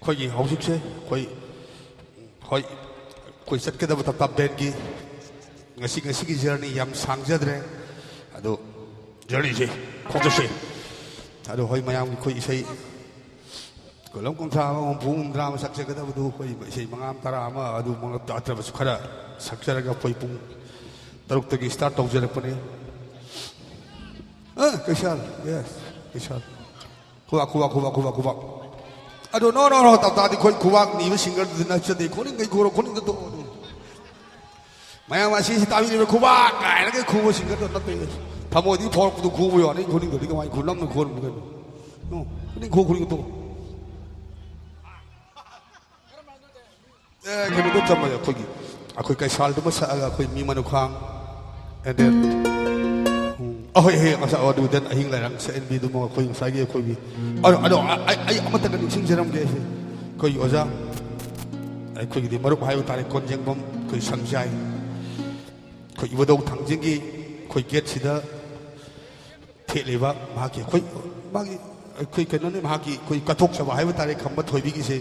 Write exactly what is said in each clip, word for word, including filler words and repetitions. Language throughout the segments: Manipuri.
ꯑꯩꯈꯣꯏꯒꯤ ꯍꯧꯖꯤꯛꯁꯦ ꯑꯩꯈꯣꯏ, ꯍꯣꯏ, ꯑꯩꯈꯣꯏ ꯆꯠꯀꯗꯕ ꯇꯞ ꯇꯞ ꯕꯦꯟꯒꯤ ꯉꯁꯤ, ꯉꯁꯤꯒꯤ ꯖꯔꯅꯤ ꯌꯥꯝ ꯁꯥꯡꯖꯗ꯭ꯔꯦ꯫ ꯑꯗꯣ ꯖꯔꯅꯤꯁꯦ ꯈꯣꯡꯆꯠꯁꯦ꯫ ꯑꯗꯣ ꯍꯣꯏ, ꯃꯌꯥꯝꯒꯤ ꯑꯩꯈꯣꯏ ꯏꯁꯩ ꯀꯣꯂꯝ ꯀꯨꯟꯊ꯭ꯔꯥ ꯑꯃ, ꯍꯨꯝꯐꯨ, ꯍꯨꯝꯗ꯭ꯔꯥ ꯑꯃ ꯁꯛꯆꯒꯗꯕꯗꯨ ꯑꯩꯈꯣꯏ ꯏꯁꯩ ꯃꯉꯥ ꯑꯃ, ꯇꯔꯥ ꯑꯃ ꯑꯗꯨ ꯅꯠꯇ꯭ꯔꯕꯁꯨ ꯈꯔ ꯁꯛꯆꯔꯒ ꯑꯩꯈꯣꯏ ꯄꯨꯡ ꯇꯔꯨꯛꯇꯒꯤ ꯁ꯭ꯇꯥꯔꯠ ꯇꯧꯖꯔꯛꯄꯅꯤ꯫ ꯑ, ꯀꯩꯁꯥꯜ, ꯌꯦꯁ, ꯀꯩꯁꯥꯜ꯫ ꯈꯨꯕꯥꯛ, ꯈꯨꯕꯥꯛ, ꯈꯨꯕꯥꯛ, ꯈꯨꯕꯥꯛ, ꯈꯨꯕꯥꯛ꯫ ꯑꯗꯣ, ꯅꯣ, ꯅꯣ, ꯅꯣ, ꯇꯞꯇꯥꯗꯤ ꯑꯩꯈꯣꯏ ꯈꯨꯕꯥꯛ ꯅꯤꯕ ꯁꯤꯡꯒꯔꯗꯨꯗꯤ ꯅꯠꯆꯗꯦ꯫ ꯈꯨꯅꯤꯡ ꯀꯩ ꯈꯨꯔꯣ, ꯈꯨꯅꯤꯡꯗ ꯇꯣꯛꯑꯣ ꯑꯗꯨꯝ꯫ ꯃꯌꯥꯝ ꯑꯁꯤꯁꯤ ꯇꯥꯕꯤꯔꯤꯕ ꯈꯨꯕꯥꯛ ꯀꯥꯏꯅꯒ ꯈꯨꯕ ꯁꯤꯡꯒꯔꯗꯣ ꯅꯠꯇꯦ꯫ ꯊꯃꯣꯏꯗꯤ ꯐꯥꯎꯔꯛꯄꯗꯨ ꯈꯨꯕ ꯌꯥꯅꯤ, ꯈꯨꯅꯤꯡꯗꯗꯤ ꯀꯃꯥꯏꯅ ꯈꯨꯅꯝꯅ ꯈꯨꯔꯝꯒꯅꯤ? ꯅꯣ, ꯈꯨꯅꯤꯡ ꯈꯨ, ꯈꯨꯅꯤꯡ ꯇꯣꯛꯑꯣ꯫ ꯑꯦ, ꯀꯩꯅꯣꯗꯣ ꯆꯝꯕꯗ ꯑꯩꯈꯣꯏꯒꯤ, ꯑꯩꯈꯣꯏ ꯀꯩꯁꯥꯜꯗꯨꯃ ꯁꯛꯑꯒ ꯑꯩꯈꯣꯏ ꯃꯤ ꯃꯅꯨꯈꯥꯡ, and then, ꯎꯝ, ꯑꯍꯣꯏ, ꯍꯦ, ꯉꯁꯥꯏ ꯑꯗꯨ then ꯑꯍꯤꯡ ꯂꯥꯏꯔꯥꯡ ꯁꯛꯍꯟꯕꯤꯗꯨꯃ ꯑꯩꯈꯣꯏ ꯉꯁꯥꯏꯒꯤ ꯑꯩꯈꯣꯏꯒꯤ, ꯑꯗꯣ, ꯑꯗꯣ, ꯑꯩ, ꯑꯩ ꯑꯃꯠꯇꯒ ꯅꯤꯡꯁꯤꯡꯖꯔꯝꯒꯦ ꯑꯩꯁꯦ꯫ ꯑꯩꯈꯣꯏꯒꯤ ꯑꯣꯖꯥ, ꯑꯩꯈꯣꯏꯒꯤꯗꯤ ꯃꯔꯨꯞ ꯍꯥꯏꯕ ꯇꯥꯔꯦ, ꯀꯣꯟꯖꯦꯡꯕꯝ ꯑꯩꯈꯣꯏ ꯁꯪꯖꯥꯏ, ꯑꯩꯈꯣꯏ ꯏꯕꯨꯙꯧ ꯊꯥꯡꯖꯤꯡꯒꯤ ꯑꯩꯈꯣꯏ ꯒꯦꯠꯁꯤꯗ ꯊꯦꯠꯂꯤꯕ ꯃꯍꯥꯛꯀꯤ ꯑꯩꯈꯣꯏ, ꯃꯥꯒꯤ, ꯑꯩꯈꯣꯏ ꯀꯩꯅꯣꯅꯤ, ꯃꯍꯥꯛꯀꯤ ꯑꯩꯈꯣꯏ ꯀꯠꯊꯣꯛꯆꯕ ꯍꯥꯏꯕ ꯇꯥꯔꯦ, ꯈꯝꯕ ꯊꯣꯏꯕꯤꯒꯤꯁꯦ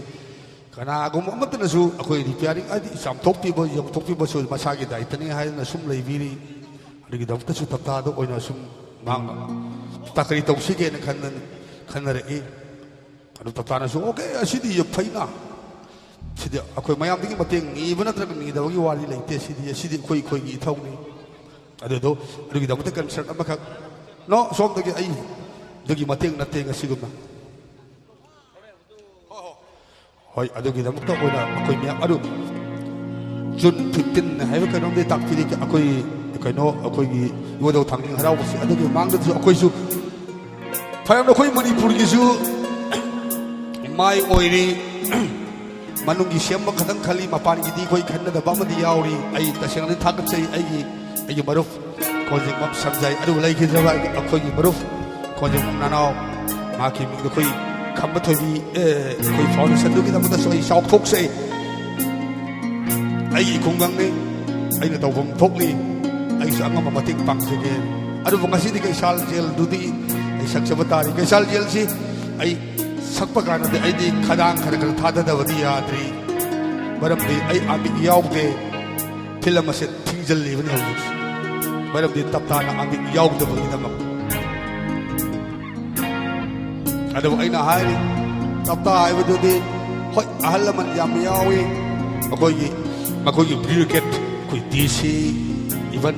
ꯀꯅꯥꯒꯨꯝꯕ ꯑꯃꯠꯇꯅꯁꯨ ꯑꯩꯈꯣꯏ ꯔꯤꯄꯤꯌꯥꯔꯤꯡ ꯍꯥꯏꯗꯤ ꯆꯥꯝꯊꯣꯛꯄꯤꯕ, ꯌꯣꯝꯊꯣꯛꯄꯤꯕꯁꯨ ꯃꯁꯥꯒꯤ ꯗꯥꯏꯇꯅꯤ ꯍꯥꯏꯗꯅ ꯁꯨꯝ ꯂꯩꯕꯤꯔꯤ꯫ ꯑꯗꯨꯒꯤꯗꯃꯛꯇꯁꯨ ꯇꯞꯇꯥꯗ ꯑꯣꯏꯅ ꯁꯨꯝ ꯃꯍꯥꯛꯅ ꯇꯞꯇꯥ ꯀꯔꯤ ꯇꯧꯁꯤꯒꯦꯅ ꯈꯟꯅ-, ꯈꯟꯅꯔꯛꯏ꯫ ꯑꯗꯨ ꯇꯞꯇꯥꯅꯁꯨ, "ꯑꯣꯀꯦ, ꯑꯁꯤꯗꯤ ꯌꯥꯝ ꯐꯩꯅ꯫ ꯁꯤꯗꯤ ꯑꯩꯈꯣꯏ ꯃꯌꯥꯝꯗꯒꯤ ꯃꯇꯦꯡ ꯅꯤꯕ ꯅꯠꯇ꯭ꯔꯒ ꯅꯤꯗꯕꯒꯤ ꯋꯥꯔꯤ ꯂꯩꯇꯦ꯫ ꯁꯤꯗꯤ, ꯑꯁꯤꯗꯤ ꯑꯩꯈꯣꯏ, ꯑꯩꯈꯣꯏꯒꯤ ꯏꯊꯧꯅꯤ꯫" ꯑꯗꯨꯗꯣ, ꯑꯗꯨꯒꯤꯗꯃꯛꯇ ꯀꯟꯁꯔꯠ ꯑꯃꯈꯛ, ꯅꯣ, ꯁꯣꯝꯗꯒꯤ ꯑꯩ ꯑꯗꯨꯒꯤ ꯃꯇꯦꯡ ꯅꯠꯇꯦ ꯉꯁꯤꯒꯨꯝꯅ꯫ ꯍꯣꯏ, ꯑꯗꯨꯒꯤꯗꯃꯛꯇ ꯑꯣꯏꯅ ꯑꯩꯈꯣꯏ ꯃꯌꯥꯝ ꯑꯗꯨ ꯖꯨꯟ ꯐꯤꯐꯇꯤꯟ ꯍꯥꯏꯕ ꯀꯩꯅꯣꯝꯗꯤ ꯇꯥꯛꯄꯤꯔꯤ꯫ ꯑꯩꯈꯣꯏ ꯀꯩꯅꯣ, ꯑꯩꯈꯣꯏꯒꯤ ꯏꯕꯨꯙꯧ ꯊꯥꯡꯖꯤꯡ ꯍꯔꯥꯎꯕꯁꯤ, ꯑꯗꯨꯒꯤ ꯃꯃꯥꯡꯗꯁꯨ ꯑꯩꯈꯣꯏꯁꯨ ꯐꯔꯦ, ꯑꯩꯈꯣꯏ ꯃꯅꯤꯄꯨꯔꯒꯤꯁꯨ ꯃꯥꯏ ꯑꯣꯏꯔꯤ꯫ ꯃꯅꯨꯡꯒꯤ ꯁꯦꯝꯕ ꯈꯛꯇꯪ ꯈꯜꯂꯤ, ꯃꯄꯥꯟꯒꯤꯗꯤ ꯑꯩꯈꯣꯏ ꯈꯟꯅꯗꯕ ꯑꯃꯗꯤ ꯌꯥꯎꯔꯤ꯫ ꯑꯩ ꯇꯁꯦꯡꯅꯗꯤ ꯊꯥꯒꯠꯆꯩ ꯑꯩꯒꯤ, ꯑꯩꯒꯤ ꯃꯔꯨꯞ ꯀꯣꯟꯖꯦꯡꯕꯝ ꯁꯝꯖꯥꯏ꯫ ꯑꯗꯨꯕꯨ ꯂꯩꯈꯤꯗ꯭ꯔꯕ ꯑꯩꯈꯣꯏꯒꯤ ꯃꯔꯨꯞ ꯀꯣꯟꯖꯦꯡꯕꯝ ꯅꯅꯥꯎ, ꯃꯍꯥꯛꯀꯤ ꯃꯤꯡꯗ ꯑꯩꯈꯣꯏ ꯈꯝꯕ ꯊꯣꯏꯕꯤ, ꯑꯦ, ꯑꯩꯈꯣꯏ ꯐꯥꯎꯟꯗꯦꯁꯟꯗꯨꯒꯤꯗꯃꯛꯇꯁꯨ ꯑꯩ ꯆꯥꯎꯊꯣꯛꯆꯩ꯫ ꯑꯩꯒꯤ ꯈꯨꯡꯒꯪꯅꯤ, ꯑꯩꯅ ꯇꯧꯐꯝ ꯊꯣꯛꯂꯤ, ꯑꯩꯁꯨ ꯑꯉꯝꯕ ꯃꯇꯦꯡ ꯄꯥꯡꯖꯒꯦ꯫ ꯑꯗꯨꯕꯨ ꯉꯁꯤꯗꯤ ꯀꯩꯁꯥꯜ ꯖꯦꯜꯗꯨꯗꯤ ꯑꯩ ꯁꯛꯆꯕ ꯇꯥꯔꯤ꯫ ꯀꯩꯁꯥꯜ ꯖꯦꯜꯁꯤ ꯑꯩ ꯁꯛꯄ ꯀꯥꯟꯗꯗꯤ ꯑꯩꯗꯤ ꯈꯗꯥꯡ ꯈꯔ ꯈꯔ ꯊꯥꯗꯗꯕꯗꯤ ꯌꯥꯗ꯭ꯔꯤ꯫ ꯃꯔꯝꯗꯤ ꯑꯩ ꯑꯃꯤꯛ ꯌꯥꯎꯗꯦ꯫ ꯐꯤꯂꯝ ꯑꯁꯦ ꯊꯤꯡꯖꯤꯜꯂꯤꯕꯅꯤ ꯍꯧꯖꯤꯛ꯫ ꯃꯔꯝꯗꯤ ꯇꯞꯇꯥꯅ ꯑꯃꯤꯛ ꯌꯥꯎꯗꯕꯒꯤꯗꯃꯛ꯫ ꯑꯗꯨꯕꯨ ꯑꯩꯅ ꯍꯥꯏꯔꯤ, ꯇꯞꯇꯥ ꯍꯥꯏꯕꯗꯨꯗꯤ ꯍꯣꯏ, ꯑꯍꯜ ꯂꯃꯟ ꯌꯥꯝ ꯌꯥꯎꯏ꯫ ꯑꯩꯈꯣꯏꯒꯤ, ꯃꯈꯣꯏꯒꯤ ꯕ꯭ꯌꯨꯔꯣꯀ꯭ꯔꯦꯠ, ꯑꯩꯈꯣꯏ ꯗꯤ ꯁꯤ, even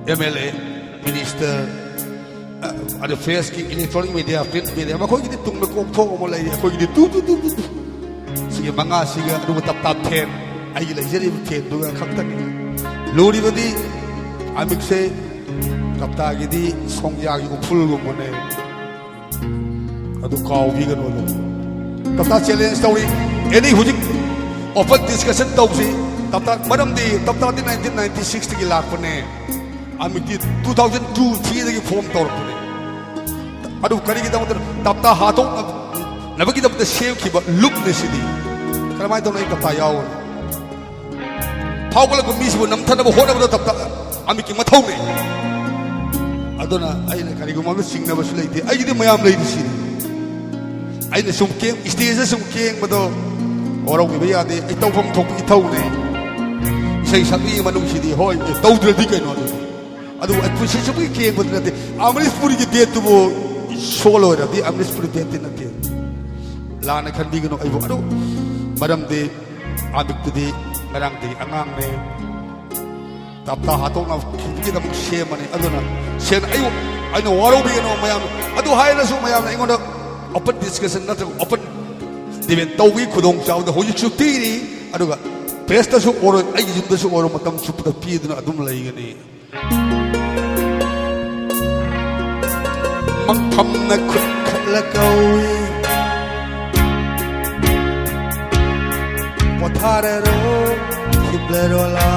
M L A, minister, ꯑ, ꯑꯗꯨ ꯐ꯭ꯔꯦꯁꯀꯤ, ꯏꯂꯦꯛꯇ꯭ꯔꯣꯅꯤꯛ ꯃꯦꯗꯤꯌꯥ, ꯄ꯭ꯔꯤꯟꯠ ꯃꯦꯗꯤꯌꯥ, ꯃꯈꯣꯏꯒꯤꯗꯤ ꯇꯨꯡꯗ ꯀꯣꯝꯊꯣꯛ ꯑꯃ ꯂꯩꯔꯤ, ꯑꯩꯈꯣꯏꯒꯤꯗꯤ two, two, two, two, two. ꯁꯤꯒꯤ ꯃꯉꯥꯁꯤꯒ ꯑꯗꯨꯒ ꯇꯞꯇꯥ ꯐꯦꯟ, ꯑꯩꯒꯤ ꯂꯩꯖꯔꯤꯕ ꯐꯦꯟꯗꯨꯒ ꯈꯛꯇꯅꯤ꯫ ꯂꯨꯔꯤꯕꯗꯤ ꯑꯃꯤꯛꯁꯦ ꯇꯞꯇꯥꯒꯤꯗꯤ ꯁꯣꯡꯌꯥꯒꯤ ꯎꯐꯨꯜꯒꯨꯝꯕꯅꯦ꯫ ꯑꯗꯨ ꯀꯥꯎꯕꯤꯒꯅꯨ ꯑꯗꯨ꯫ ꯇꯞꯇꯥ ꯆꯦꯂꯦꯟꯖ ꯇꯧꯔꯤ꯫ ꯑꯦꯅꯤ ꯍꯧꯖꯤꯛ ꯑꯣꯄꯟ ꯗꯤꯁꯀꯁꯟ ꯇꯧꯁꯤ꯫ ꯇꯞꯇꯥ, ꯃꯔꯝꯗꯤ ꯇꯞꯇꯥꯗꯤ ꯅꯥꯏꯟꯇꯤꯟ ꯅꯥꯏꯟꯇꯤ ꯁꯤꯛꯁꯇꯒꯤ ꯂꯥꯛꯄꯅꯦ꯫ ꯑꯃꯤꯛꯇꯤ ꯇꯨ ꯊꯥꯎꯖꯟ ꯇꯨ ꯊ꯭ꯔꯤꯗꯒꯤ ꯐꯣꯔꯝ ꯇꯧꯔꯛꯄꯅꯦ꯫ ꯑꯗꯨ ꯀꯔꯤꯒꯤꯗꯃꯛꯇ ꯇꯞꯇꯥ ꯍꯥꯠꯇꯣꯛꯅꯕꯒꯤꯗꯃꯛꯇ ꯁꯦꯝꯈꯤꯕ ꯂꯨꯞꯅꯦ ꯁꯤꯗꯤ꯫ ꯀꯔꯝꯍꯥꯏꯅ ꯇꯧꯅ ꯑꯩ ꯇꯞꯇꯥ ꯌꯥꯎꯒꯅꯤ? ꯐꯥꯎꯒꯠꯂꯛꯄ ꯃꯤꯁꯤꯕꯨ ꯅꯝꯊꯅꯕ ꯍꯣꯠꯅꯕꯗ ꯇꯞꯇꯥ ꯑꯃꯤꯛꯀꯤ ꯃꯊꯧꯅꯦ꯫ ꯑꯗꯨꯅ ꯑꯩꯅ ꯀꯔꯤꯒꯨꯝꯕ ꯑꯃ ꯆꯤꯡꯅꯕꯁꯨ ꯂꯩꯇꯦ꯫ ꯑꯩꯒꯤꯗꯤ ꯃꯌꯥꯝ ꯂꯩꯔꯤꯁꯤꯅꯤ꯫ ꯑꯩꯅ ꯁꯨꯝ ꯀꯦꯡ-, ꯁ꯭ꯇꯦꯖꯇ ꯁꯨꯝ ꯀꯦꯡꯕꯗꯣ ꯋꯥꯔꯧꯕꯤꯕ ꯌꯥꯗꯦ꯫ ꯑꯩ ꯇꯧꯐꯝ ꯊꯣꯛꯄ ꯏꯊꯧꯅꯦ꯫ ꯏꯁꯩ ꯁꯛꯂꯤꯉꯩ ꯃꯅꯨꯡꯁꯤꯗꯤ ꯍꯣꯏ, ꯑꯦ, ꯇꯧꯗ꯭ꯔꯗꯤ ꯀꯩꯅꯣ ꯑꯗꯨꯗꯤ? ꯑꯗꯨꯕꯨ ꯑꯩ ꯄꯨꯟꯁꯤ ꯆꯨꯞꯄꯒꯤ ꯀꯦꯡꯕꯗꯤ ꯅꯠꯇꯦ꯫ ꯑꯃꯔꯤꯁꯄꯨꯔꯤꯒꯤ ꯗꯦꯠꯇꯨꯕꯨ ꯁꯣꯜ ꯑꯣꯏꯔꯗꯤ ꯑꯃꯔꯤꯁꯄꯨꯔꯤ ꯗꯦꯠꯇꯤ ꯅꯠꯇꯦ꯫ ꯂꯥꯟꯅ ꯈꯟꯕꯤꯒꯅꯨ ꯑꯩꯕꯨ꯫ ꯑꯗꯨ ꯃꯔꯝꯗꯤ ꯑꯃꯤꯛꯇꯨꯗꯤ ꯉꯔꯥꯡꯗꯒꯤ ꯑꯉꯥꯡꯅꯦ꯫ ꯇꯞꯇꯥ ꯍꯥꯠꯇꯣꯛꯅꯕꯒꯤꯗꯃꯛ ꯁꯦꯝꯕꯅꯤ꯫ ꯑꯗꯨꯅ ꯁꯦꯡꯅ ꯑꯩꯕꯨ, ꯑꯩꯅ ꯋꯥꯔꯧꯕꯤꯒꯅꯨ ꯃꯌꯥꯝ꯫ ꯑꯗꯨ ꯍꯥꯏꯔꯁꯨ ꯃꯌꯥꯝꯅ ꯑꯩꯉꯣꯟꯗ ꯑꯣꯄꯟ ꯗꯤꯁꯀꯁꯟ ꯅꯠꯇ꯭ꯔꯒ ꯑꯣꯄꯟ ꯗꯤꯕꯦꯠ ꯇꯧꯕꯒꯤ ꯈꯨꯗꯣꯡꯆꯥꯕꯗ ꯍꯧꯖꯤꯛꯁꯨ ꯄꯤꯔꯤ꯫ ꯑꯗꯨꯒ ꯄ꯭ꯔꯦꯁꯇꯁꯨ ꯑꯣꯏꯔꯣ, ꯑꯩꯒꯤ ꯌꯨꯝꯗꯁꯨ ꯑꯣꯏꯔꯣ, ꯃꯇꯝ ꯆꯨꯞꯄꯗ ꯄꯤꯗꯨꯅ ꯑꯗꯨꯝ ꯂꯩꯒꯅꯤ꯫ ꯃꯪꯐꯝꯅ ꯈꯨꯠ ꯈꯠꯂ ꯀꯧꯏ, ꯄꯣꯊꯥꯔꯔꯣ, ꯍꯤꯞꯂꯔꯣ ꯂꯥ꯫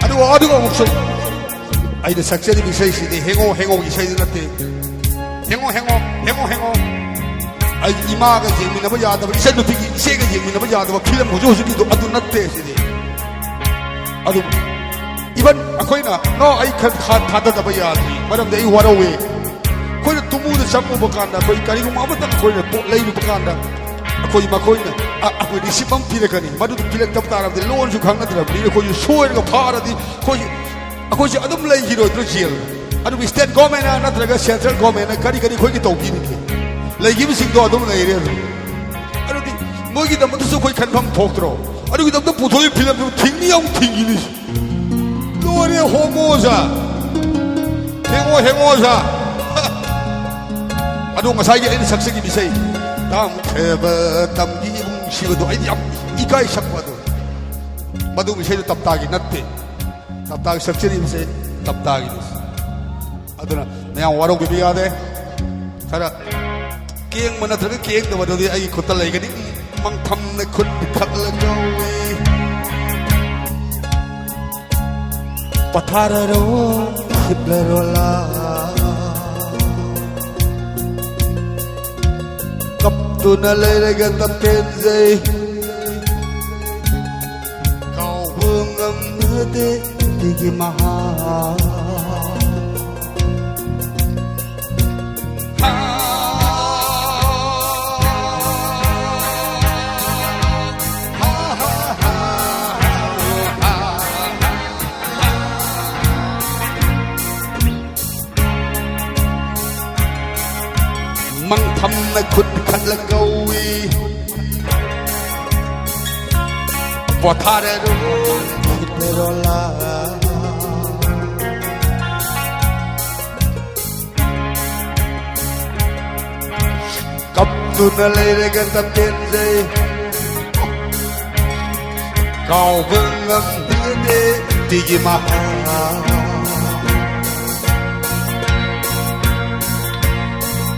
ꯑꯗꯨꯒ, ꯑꯗꯨꯒ ꯑꯃꯨꯛꯁꯨ ꯑꯩꯅ ꯁꯛꯆꯔꯤꯕ ꯏꯁꯩꯁꯤꯗꯤ ꯍꯦꯡꯉꯣ ꯍꯦꯡꯉꯣꯒꯤ ꯏꯁꯩꯗꯤ ꯅꯠꯇꯦ꯫ ꯍꯦꯡꯉꯣ, ꯍꯦꯡꯉꯣ, ꯍꯦꯡꯉꯣ, ꯍꯦꯡꯉꯣ꯫ ꯑꯩ ꯏꯃꯥꯒ ꯌꯦꯡꯃꯤꯟꯅꯕ ꯌꯥꯗꯕ, ꯏꯆꯟꯅꯨꯄꯤꯒꯤ ꯏꯆꯦꯒ ꯌꯦꯡꯃꯤꯟꯅꯕ ꯌꯥꯗꯕ ꯐꯤꯂꯝ ꯍꯧꯖꯤꯛ ꯍꯧꯖꯤꯛꯀꯤꯗꯣ ꯑꯗꯨ ꯅꯠꯇꯦ ꯁꯤꯗꯤ꯫ ꯑꯗꯨ even ꯑꯩꯈꯣꯏꯅ, no, ꯑꯩ ꯈꯔ ꯊꯥ-, ꯊꯥꯗꯗꯕ ꯌꯥꯗ꯭ꯔꯤ, ꯃꯔꯝꯗꯤ ꯑꯩ ꯋꯥꯔꯧꯋꯦ꯫ ꯑꯩꯈꯣꯏꯅ ꯇꯨꯃꯨꯗ ꯆꯪꯉꯨꯕ ꯀꯥꯟꯗ, ꯑꯩꯈꯣꯏ ꯀꯔꯤꯒꯨꯝꯕ ꯑꯃꯇꯪ ꯑꯩꯈꯣꯏꯅ ꯄꯣꯠ ꯂꯩꯔꯨꯕ ꯀꯥꯟꯗ, ꯑꯩꯈꯣꯏ ꯃꯈꯣꯏꯅ, "ꯑ, ꯑꯩꯈꯣꯏ ꯔꯤꯁꯤꯞ ꯑꯃ ꯄꯤꯔꯛꯀꯅꯤ"꯫ ꯃꯗꯨꯗ ꯄꯤꯔꯛꯇꯕ ꯇꯥꯔꯕꯗꯤ, ꯂꯣꯟꯁꯨ ꯈꯪꯅꯗ꯭ꯔꯕꯅꯤꯅ ꯑꯩꯈꯣꯏꯁꯨ ꯁꯣꯏꯔꯒ ꯐꯥꯔꯗꯤ ꯑꯩꯈꯣꯏ, ꯑꯩꯈꯣꯏꯁꯦ ꯑꯗꯨꯝ ꯂꯩꯈꯤꯔꯣꯏꯗ꯭ꯔꯣ ꯖꯦꯜꯗ? ꯑꯗꯨꯒ ꯁ꯭ꯇꯦꯠ ꯒꯣꯔꯃꯦꯟꯅ ꯅꯠꯇ꯭ꯔꯒ ꯁꯦꯟꯇ꯭ꯔꯦꯜ ꯒꯣꯔꯃꯦꯟꯅ ꯀꯔꯤ ꯀꯔꯤ ꯑꯩꯈꯣꯏꯒꯤ ꯇꯧꯕꯤꯔꯤꯒꯦ? ꯂꯩꯈꯤꯕꯁꯤꯡꯗꯣ ꯑꯗꯨꯝ ꯂꯩꯔꯦ ꯑꯗꯨꯝ꯫ ꯑꯗꯨꯗꯤ ꯃꯣꯏꯒꯤꯗꯃꯛꯇꯁꯨ ꯑꯩꯈꯣꯏ ꯈꯟꯐꯝ ꯊꯣꯛꯇ꯭ꯔꯣ? ꯑꯗꯨꯒꯤꯗꯃꯛꯇ ꯄꯨꯊꯣꯛꯏ ꯐꯤꯂꯝꯗꯨ ꯊꯤꯡꯅꯤ ꯑꯃꯨꯛ ꯊꯤꯡꯈꯤꯅꯤ꯫ ꯂꯣꯏꯔꯦ, ꯍꯣꯃꯣꯁꯦ꯫ ꯍꯦꯡꯉꯣ, ꯍꯦꯡꯉꯣꯁꯦ꯫ ꯑꯗꯣ ꯉꯁꯥꯏꯒꯤ ꯑꯩꯅ ꯁꯛꯆꯈꯤꯕ ꯏꯁꯩ, "ꯇꯝꯈ꯭ꯔꯕ ꯇꯝꯒꯤ ꯏꯃꯨꯡ ꯁꯤꯕꯗꯣ", ꯑꯩꯗꯤ ꯌꯥꯝ ꯏꯀꯥꯏ ꯁꯛꯄ ꯑꯗꯣ꯫ ꯃꯗꯨ ꯏꯁꯩꯗꯣ ꯇꯞꯇꯥꯒꯤ ꯅꯠꯇꯦ꯫ ꯇꯞꯇꯥꯒꯤ ꯁꯛꯆꯔꯤꯕꯁꯦ ꯇꯞꯇꯥꯒꯤꯅꯤ꯫ ꯑꯗꯨꯅ ꯃꯌꯥꯝ ꯋꯥꯔꯧꯕꯤꯕ ꯌꯥꯗꯦ꯫ ꯈꯔ ꯀꯦꯡꯕ ꯅꯠꯇ꯭ꯔꯒ ꯀꯦꯡꯗꯕꯗꯨꯗꯤ ꯑꯩꯒꯤ ꯈꯨꯠꯇ ꯂꯩꯒꯅꯤ꯫ ꯃꯪꯐꯝꯅ ꯈꯨꯠ ꯄꯤꯈꯠꯂꯒꯧꯏ꯫ ꯄꯊꯥꯔꯔꯣ, ꯍꯤꯞꯂꯔꯣꯂꯥ꯫ ꯀꯞꯇꯨꯅ ꯂꯩꯔꯒ ꯇꯞꯄꯦꯟꯖꯩ꯫ ꯀꯥꯎꯕ ꯉꯝꯅꯗꯦ ꯅꯨꯡꯇꯤꯒꯤ ꯃꯍꯥꯛ꯫ ꯃꯪꯐꯝꯅ ꯈꯨꯠ ꯈꯠꯂ ꯀꯧꯏ꯫ ꯄꯣꯊꯥꯔꯔꯣ, ꯍꯤꯞꯂꯔꯣꯂꯥ꯫ ꯀꯞꯇꯨꯅ ꯂꯩꯔꯒ ꯇꯞꯄꯦꯟꯖꯩ꯫ ꯀꯥꯎꯕ ꯉꯝꯗꯦ ꯅꯨꯡꯇꯤꯒꯤ ꯃꯍꯥꯛ꯫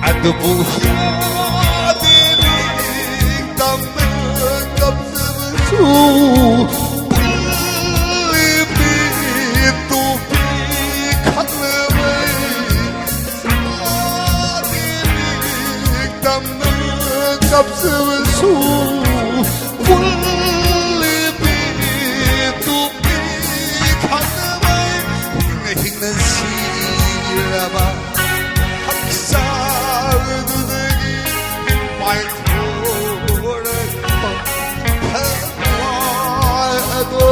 ꯑꯗꯨꯕꯨ ꯌꯥꯗꯦ ꯅꯤꯡꯇꯝꯅ ꯀꯞꯆꯕꯁꯨ꯫ ꯄꯨꯜꯂꯤꯕꯤ ꯇꯨꯄꯤ ꯈꯪꯂꯕꯩ꯫ ꯌꯥꯗꯦ ꯅꯤꯡꯇꯝꯅ ꯀꯞꯆꯕꯁꯨ꯫ ꯄꯨꯜꯂꯤꯕꯤ ꯇꯨꯄꯤ ꯈꯪꯂꯕꯩ꯫ ꯍꯤꯡꯅ ꯍꯤꯡꯅ ꯁꯤꯔꯕ꯫ ꯄꯥꯏꯊꯣꯔꯛꯄ ꯊꯋꯥꯏ ꯑꯗꯣ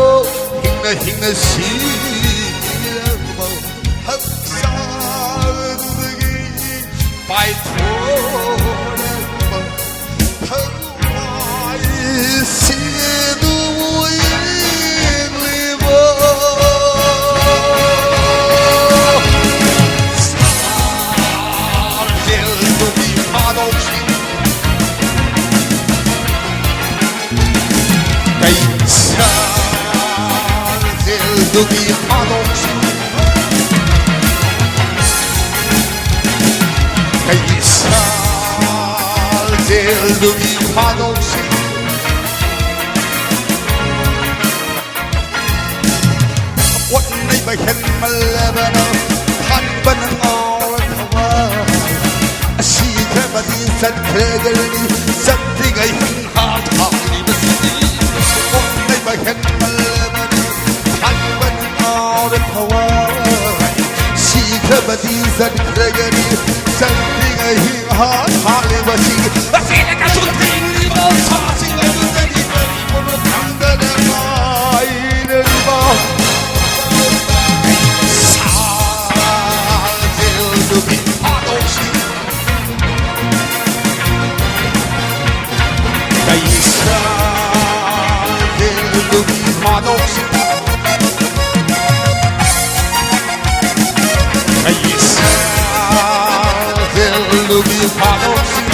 ꯍꯤꯡꯅ ꯍꯤꯡꯅ ꯁꯤꯔꯛꯄ ꯍꯛꯆꯥꯡꯗꯒꯤ ꯄꯥꯏꯊꯣꯔꯛꯄ ꯊꯋꯥꯏꯁꯤꯡ ꯑꯗꯨꯕꯨ ꯌꯦꯡꯂꯤꯕ ꯁꯥꯖꯦꯜꯗꯨꯒꯤ ꯃꯥꯅꯣꯛꯁꯤꯡ ꯀꯩ ꯁꯥꯖꯦꯜꯗꯨꯒꯤ ꯃꯥꯅꯣꯛꯁꯤꯡ ꯀꯩ ꯁꯥꯖꯦꯜꯗꯨꯒꯤ ꯃꯥꯅꯣꯛꯁꯤꯡ ꯑꯣꯠ ꯅꯩꯕ ꯍꯦꯟꯃꯜꯂꯕꯅ ꯍꯟꯕꯅ ꯉꯥꯎꯔ ꯊꯋꯥꯏ ꯁꯤꯈ꯭ꯔꯕꯗꯤ ꯆꯠꯈ꯭ꯔꯒꯅꯤ ꯆꯠꯇ꯭ꯔꯤꯉꯩ ꯍꯤꯡꯍꯥ ꯊꯥꯔꯤꯕꯁꯤꯗꯤ ꯑꯣꯠ ꯅꯩꯕ ꯍꯦꯟꯃꯜꯂꯕꯅ ꯍꯟꯕꯅ ꯉꯥꯎꯔ ꯊꯋꯥꯏ ꯁꯤꯈ꯭ꯔꯕꯗꯤ ꯆꯠꯈ꯭ꯔꯒꯅꯤ ꯆꯠꯇ꯭ꯔꯤꯉꯩ ꯍꯤꯡꯍꯥ ꯊꯥꯔꯤꯕꯁꯤꯗꯤ ꯑꯁꯤꯅ ꯀꯩꯁꯨ ꯊꯤꯡꯂꯤꯕ ꯁꯥꯁꯤꯡ ꯑꯗꯨꯗꯒꯤ ꯀꯔꯤꯕꯨ ꯈꯪꯗꯅ ꯉꯥꯏꯔꯤꯕ ꯁꯥꯖꯦꯜꯗꯨꯒꯤ ꯃꯥꯅꯣꯛꯁꯤꯡ ꯀꯩ ꯁꯥꯖꯦꯜꯗꯨꯒꯤ ꯃꯥꯅꯣꯛꯁꯤꯡ ꯀꯩ ꯁꯥꯖꯦꯜꯗꯨꯒꯤ ꯃꯥꯅꯣꯛꯁꯤꯡ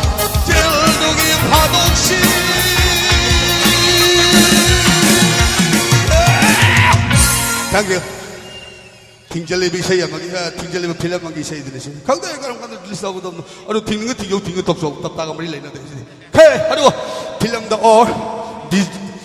ꯁꯥꯖꯦꯜꯗꯨꯒꯤ ꯃꯥꯅꯣꯛꯁꯤꯡ Thank you. ꯊꯤꯡꯖꯤꯜꯂꯤꯕ ꯏꯁꯩ ꯑꯃꯒꯤ, ꯑ, ꯊꯤꯡꯖꯤꯜꯂꯤꯕ ꯐꯤꯂꯝ ꯑꯃꯒꯤ ꯏꯁꯩꯗꯨꯅꯤ ꯁꯤ꯫ ꯈꯪꯗꯦ ꯀꯔꯝ ꯀꯥꯟꯗ release ꯇꯧꯒꯗꯕꯅꯣ꯫ ꯑꯗꯨ ꯊꯤꯡꯅꯤꯡꯉ ꯊꯤꯡꯖꯧ, ꯊꯤꯡꯉ ꯇꯣꯛꯆꯧ꯫ ꯇꯞ ꯇꯥꯒ ꯃꯔꯤ ꯂꯩꯅꯗꯦ ꯁꯤꯗꯤ꯫ ꯍꯦ, ꯑꯗꯨꯒ ꯐꯤꯂꯝꯗ ꯑꯣꯔ